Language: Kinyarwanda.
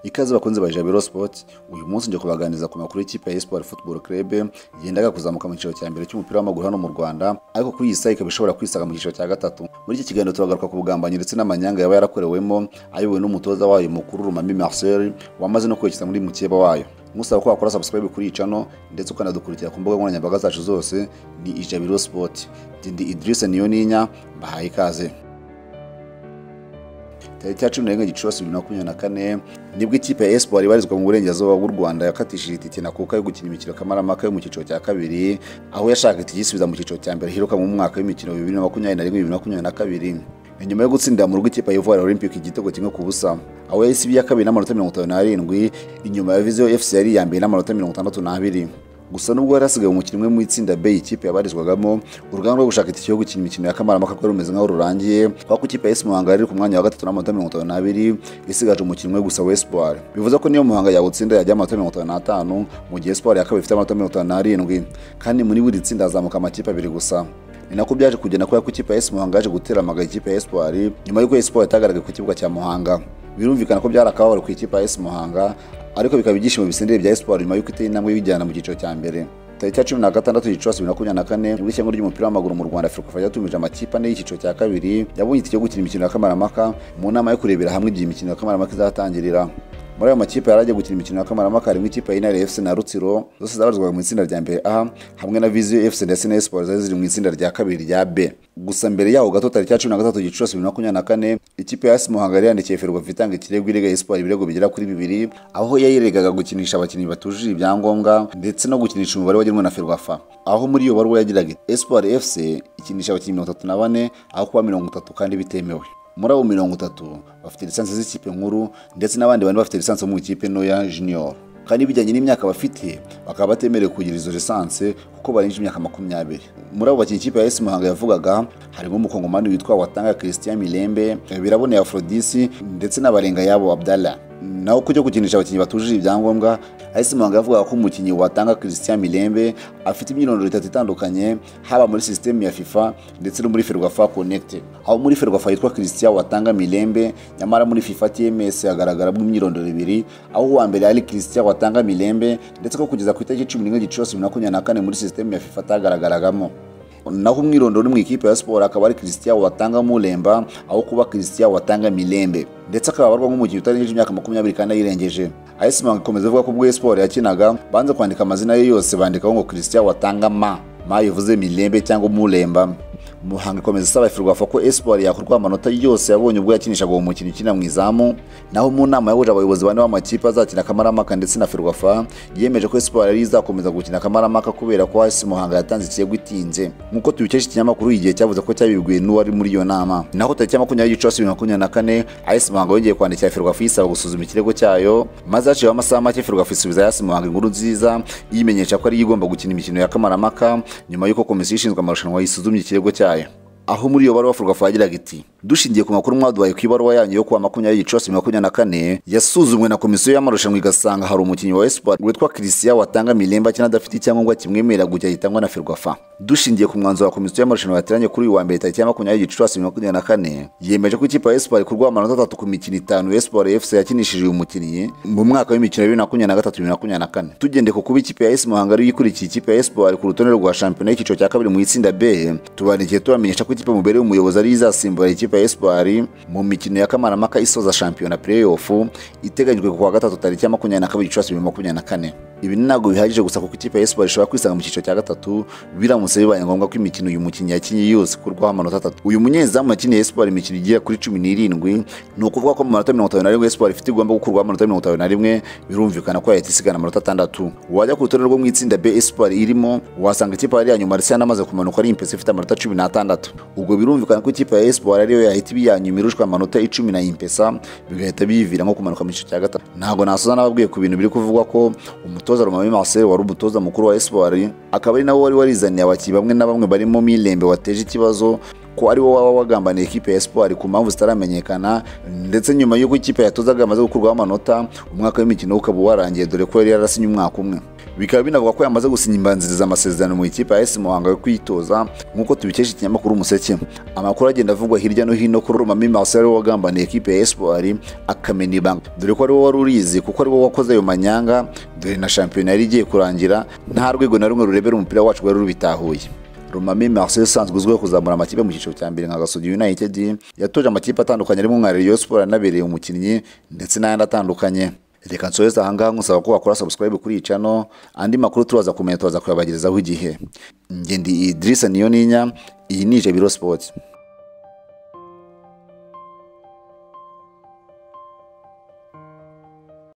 Ikaze bakunze ba Jabiro Sport. Uyu munsi nje kubaganiriza ku makuru y'ikipe ya Espoir Football Club yendaga kuzamuka mu cyiciro cya mbere cy'umupira w'amaguru hano mu Rwanda, ariko kuri iyi saha ikaba ishobora kwisanga mu cyiciro cya gatatu. Muri iki kiganiro turagaruka ku bugambanyi ndetse n'amanyanga yaba yarakorewemo ayobowe n'umutoza wayo mukuru Rumami Marcel, wamaze no kwerekeza muri mukeba wayo. Musaba ko wakora subscribe kuri iyi channel ndetse ukanadukurikira ku mbuga nkoranyambaga zacu zose ni Ijabiro Sport. Ndi Idrissa Niyoninya, mbahaye ikaze. Tariki ya 11 Gicurasi 2024 nibwo ikipe ya Espoir ibarizwa mu burengerazuba bw'u Rwanda yakatishije itike na kuka yo gukina imikino kamarampaka yo mu cyiciro cya kabiri, aho yashaka itike isubiza mu cyiciro cya mbere hiruka mu mwaka w'imikino 2021-2022. Ni nyuma yo gutsindira mu rugo ikipe ya Ivoire Olympic igitego 1-0, aho yahise iya kabiri n'amanota 57 inyuma ya Vision FC yari iya mbere n'amanota 62. Gusa nubwo yari asigaye umukino umwe mu itsinda B ikipe yabarizwagamo, urugamba rwo gushaka itike yo gukina imikino ya kamarampaka rwari rumeze nk'aho rurangiye, kuko ikipe ya AS Muhanga yari ku mwanya wa gatatu n'amanota 52 isigaje umukino umwe gusa wa Espoir. Bivuze ko niyo Muhanga yawutsinda yajya amanota 55, mu gihe Espoir ya kabiri ifite amanota 57, kandi muri buri tsinda hazamuka amakipe abiri gusa. Ni nako byaje kugenda kubera ko ikipe ya AS Muhanga yaje gutera amaga ikipe ya Espoir nyuma y'uko Espoir itagaragaye ku kibuga cya Muhanga. Birumvikana ko byari akababaro ku ikipe ya AS Muhanga, ariko bikaba ibyishimo bisendeye bya Espoir nyuma y'uko iteye intambwe y'ijyana mu cyiciro cya mbere. Tariki ya 16 Gicurasi 2024 nibwo ishyanga ry'umupira w'amaguru mu Rwanda Ferwafa yatumije amakipe ane y'icyiciro cya kabiri yabonye itike yo gukina imikino ya kamarampaka mu nama yo kurebera hamwe igihe imikino ya kamarampaka izatangirira. Muri ayo makipe yari agiye gukina imikino ya kamarampaka harimo ikipe ya Intare FC na Rutsiro, zose zabarizwaga mu itsinda rya mbere A, hamwe na Vision FC ndetse na Espoir zari ziri mu itsinda rya kabiri rya B. Gusa mbere yaho gato tariki ya 13 Gicurasi 2024 ikipe ya AS Muhanga yari yandikiye Ferwafa itanga ikirego irega Espoir ibirego bigera kuri 2, aho yayiregaga gukinisha abakinnyi batujuje ibyangombwa ndetse no gukinisha umubare wagenwe na Ferwafa. Aho muri iyo baruwa yagiraga iti: Espoir FC ikinisha abakinnyi 34 aho kuba 30 kandi bitemewe. Muri abo 30 bafite lisansi z'ikipe nkuru ndetse n'abandi bane bafite lisansi mu ikipe ntoya junior, kandi bijyanye n'imyaka bafite bakaba batemerewe kugira izo lisansi kuko barengeje imyaka 20. Muri abo bakinnyi ikipe ya AS Muhanga yavugaga harimo umukongomani witwa Watanga Christian Milembe, Biraboneye Aphrodis ndetse n'abarenga yabo Abdallah. Naho kujya gukinisha abakinnyi batujuje ibyangombwa, AS Muhanga yavugaga ko umukinnyi Watanga Christian Milembe afite imyirondoro itatu itandukanye, haba muri system ya FIFA ndetse no muri Ferwafa Connect. Aho muri Ferwafa yitwa Christian Watanga Milembe, nyamara muri FIFA TMS hagaragaramo imyirondoro ibiri, aho uwa mbere ari Christian Watanga Milembe ndetse ko kugeza ku itariki 11 Gicurasi 2024 muri system ya FIFA atagaragaragamo. Naho umwirondoro uri mu ikipe ya Sport akaba ari Christian Watanga Mulemba aho kuba Christian Watanga Milembe, ndetse akaba abarwa nk'umukinnyi utarengeje imyaka 20 kandi ayirengeje. AS Muhanga ikomeza ivuga ko ubwo Espoir yakinaga banze kwandika amazina ye yose, bandikaho ngo Christian Watanga Ma, Ma bivuze Milembe cyangwa Mulemba. Muhanga ikomeza isaba Ferwafa ko Espoir yakurwa amanota yose yabonye ubwo yakinishaga uwo mukino ukina mu izamu. Naho mu nama yahuje abayobozi bane b'amakipe azakina kamarampaka ndetse na Ferwafa yemeje ko Espoir yari izakomeza gukina kamarampaka kubera ko AS Muhanga yatanze ikirego itinze, nk'uko tubikesha ikinyamakuru Igihe cyavuze ko cyabibwiwe n'uwari muri iyo nama. Naho tariki ya 20 Gicurasi 2024 AS Muhanga yongeye kwandikira Ferwafa isaba gusuzuma ikirego cyayo, maze haciyeho amasaha make Ferwafa isubiza AS Muhanga inkuru nziza yimenyesha ko ari igomba gukina imikino ya kamarampaka nyuma y'uko komisiyo ishinzwe amarushanwa yisuzumye ikirego cyayo. Aho muri iyo baruwa Ferwafa yagiraga iti: dushingiye ku makuru mwaduhaye ku ibaruwa yanyu yo kuwa 20 Gicurasi 2024 yasuzumwe na komisiyo y'amarushanwa igasanga hari umukinnyi wa Espoir witwa Christian Watanga Milemba akina adafite icyangombwa kimwemerera gukina gitangwa na Ferwafa. Dushingiye ku mwanzuro wa komisiyo y'amarushanwa yateranye kuri uyu wa mbere tariki ya 20 Gicurasi 2024 yemeje ko ikipe ya Espoir ikurwaho amanota 3 ku mikino 5 Espoir FC yakinishije uyu mukinnyi mu mwaka w'imikino 2023-2024. Tugendeye ku kuba ikipe ya AS Muhanga ariyo ikurikiye ikipe ya Espoir ku rutonde rwa shampiyona y'icyiciro cya kabiri mu itsinda B, tubandikiye tubamenyesha ko ikipe mubereye umuyobozi ari izasimbura ikipe ya Espoir mu mikino ya kamarampaka isoza shampiyona playoff iteganyijwe ku wa gatatu tariki ya 22 Gicurasi 2024. Ibi ntabwo bihagije gusa kuko ikipe ya Espoir ishobora kwisanga mu cyiciro cya gatatu biramutse bibaye ngombwa ko imikino uyu mukinnyi yakinnye yose ikurwaho amanota 3. Uyu munyezamu yakiniye Espoir imikino igera kuri 17, ni ukuvuga ko mu manota 51 Espoir ifite igomba gukurwaho amanota 51, birumvikana ko yahita isigana amanota 6. Wajya ku rutonde rwo mu itsinda B Espoir irimo, wasanga ikipe yari ya nyuma Arsenal amaze kumanuka ari Impesa ifite amanota 16. Ubwo birumvikana ko ikipe ya Espoir ariyo yahita ibiyanyuma irushwa amanota 10 na Impesa, bigahita biyivira nko kumanuka mu cyiciro cya gatatu. Ntabwo nasoza nababwiye ku bintu biri kuvugwa ko umutoza Rumami Marcel wari umutoza mukuru wa Espoir akaba ari nawe wari warizaniye abakinnyi bamwe na bamwe barimo Milembe wateje ikibazo, ko ari wo waba wagambaniye ikipe ya Espoir ku mpamvu zitaramenyekana, ndetse nyuma y'uko ikipe yatozaga amaze gukurwaho amanota umwaka w'imikino ukaba warangiye, dore ko yari yarasinye umwaka umwe. Bikaba binavuga ko yamaze gusinya imbanziriza amasezerano mu ikipe ya AS Muhanga yo kwitoza, nk'uko tubikesha ikinyamakuru Umuseke. Amakuru agenda avugwa hirya no hino ko Romami Marcel wagambaniye ekipe ya Espoir akamena ibanga, dore ko ari we wari urizi kuko ari we wakoze ayo manyanga, dore na shampiyona yari igiye kurangira nta rwego na rumwe rurebera umupira wacu rwari rubitahuye. Romami Marcel usanzwe uzwiho kuzamura amakipe mu cyiciro cya mbere nka Gasogi United, yatoje amakipe atandukanye arimo nka Rayon Sports anabereye umukinnyi ndetse n'ayandi atandukanye. Reka nsoreze aha ngaha nkusaba ko wakora subscribe kuri iyi channel, andi makuru turaza kumenya turaza kuyabagerezaho igihe. Njye ndi Idrissa Niyoninya, iyi ni Ijabiro Sports.